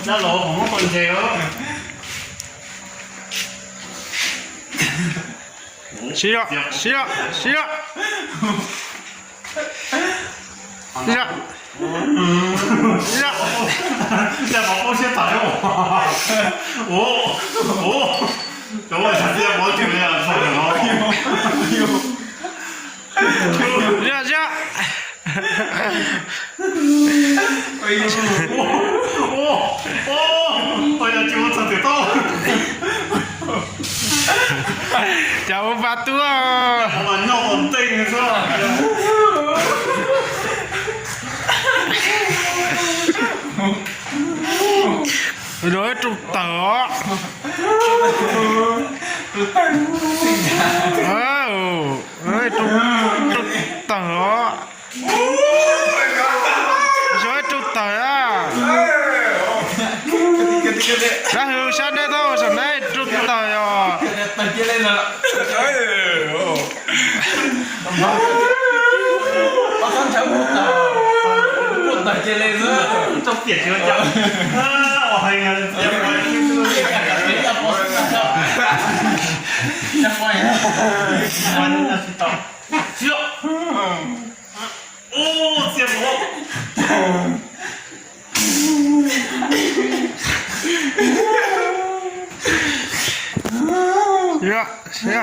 Dab laug, qhov muab qhov ntses os. Siv, siv, siv. Siv, siv. Dab laug, qhov muab siab tawm os. Ua, ua, cov ua xav tias pov tseg li os. Siv, siv. Ua, ua, ua, yog tsis ua txog twm tau. Cas ua pas tuaj. Mas nyob ua ntej xwb. Rau ib rau tawg os. Rau, rau tawg os. Rau ib rau tawg a. Dab hwv sab deb tau saum nab rau tawg os. Ua, txias mus. Siv, siv.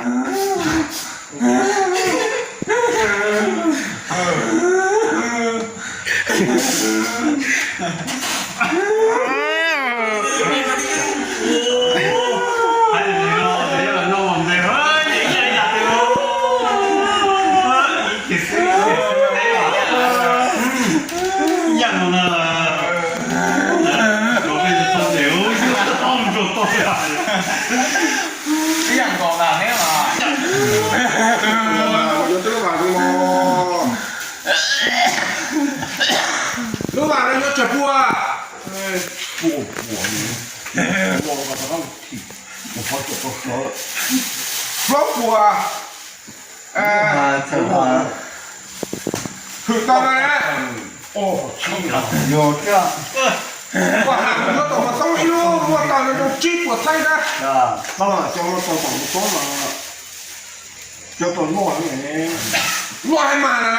Ib yam nkaus na neb mas. Yuav twb lub vas zoo los. Lub vas no yuav tsawg pua? Pua, pua, pua, plaub pua. Hwm tau na. Ua, has kuv nyob tau hauv toob ib lub muaj tau zoo tsib puas txheeb na. Cov no tau tom mus toob mas cov tau luaj, luaj heev mas na.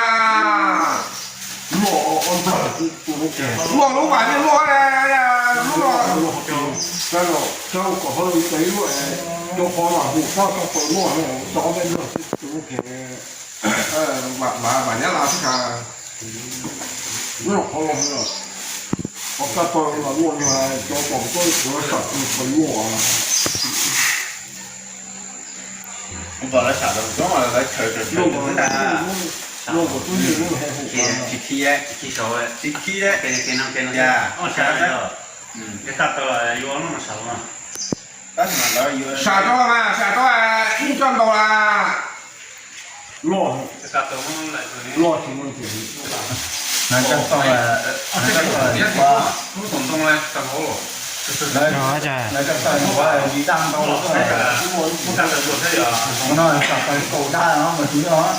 Luaj, luaj lub vas yeej luaj, lub no. Cov kom hauv cov ib luaj, cov qhov mas hu tau tau luaj, cov ob peb luaj xwb tus ub ke. Vam, vam, vam nyab las xwb cas. Nyob qhov los, qhov kaj tau los luaj, cov pom tuaj kuv sam tus qhov luaj. Luaj kom tub ntse lub he hu tsis khi, tsis khi saud, tsis khi, sam rau mas, sam rau ib co ntaus las. Loj, loj tsis muaj ntsis. Lawv txawj tau, lawv txawj tau ntau los, no tau kaus dab no mas tsis yog.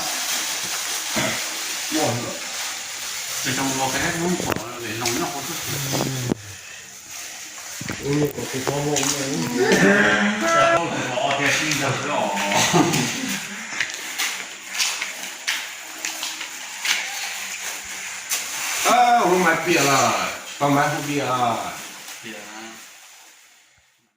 Lub maiv piam lawm, tsis tau maiv hu piam.